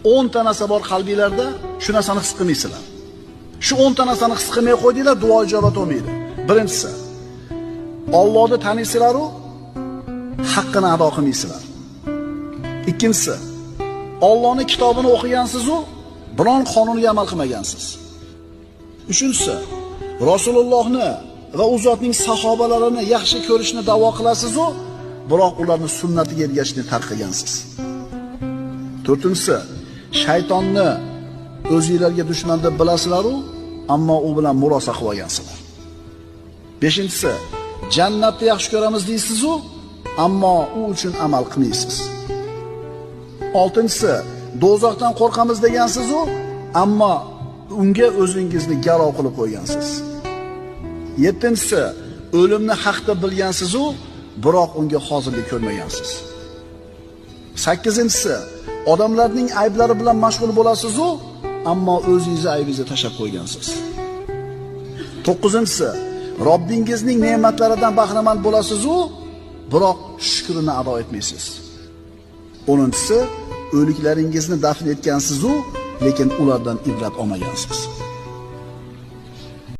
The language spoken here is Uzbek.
10 ta narsa bor qalbinglarda, shu narsani his qilmaysizlar. Shu 10 ta narsani his qilmay qo'ydinglar, duo ijobat bo'lmaydi. Birinchisi, Allohni taniysizlar-u, haqqini ado qilmaysizlar. Ikkinchisi, Allohning kitobini o'qigansiz-u, biron qonunga amal qilmagansiz. Uchinchisi, Rasulullohni va u zotning sahobalarini yaxshi ko'rishni da'vo qilasiz-u, biroq ularning sunnatiga ergashishni tark qilgansiz. To'rtinchisi, shaytonni o'zingizlarga dushman deb bilasizlar-u, ammo u bilan murosa qilib olgansizlar. Beshinchisi, jannatni yaxshi ko'ramiz deysiz-u, ammo u uchun amal qilmaysiz. Oltinchisi, do'zaxdan qo'rqamiz degansiz-u, ammo unga o'zingizni garov qilib qo'ygansiz. Yettinchisi, o'limni haqda bilgansiz-u, biroq unga hozirlik ko'rmagansiz. Sakkizinchisi, odamlarning ayblari bilan mashg'ul bo'lasiz-u, ammo o'zingizni aybingizni tashlab qo'ygansiz. To'qqizinchisi, Robbingizning ne'matlaridan bahramand bo'lasiz-u, biroq shukrini ado etmaysiz. O'ninchisi, o'liklaringizni dafn etgansiz-u, lekin ulardan ibrat olmagansiz.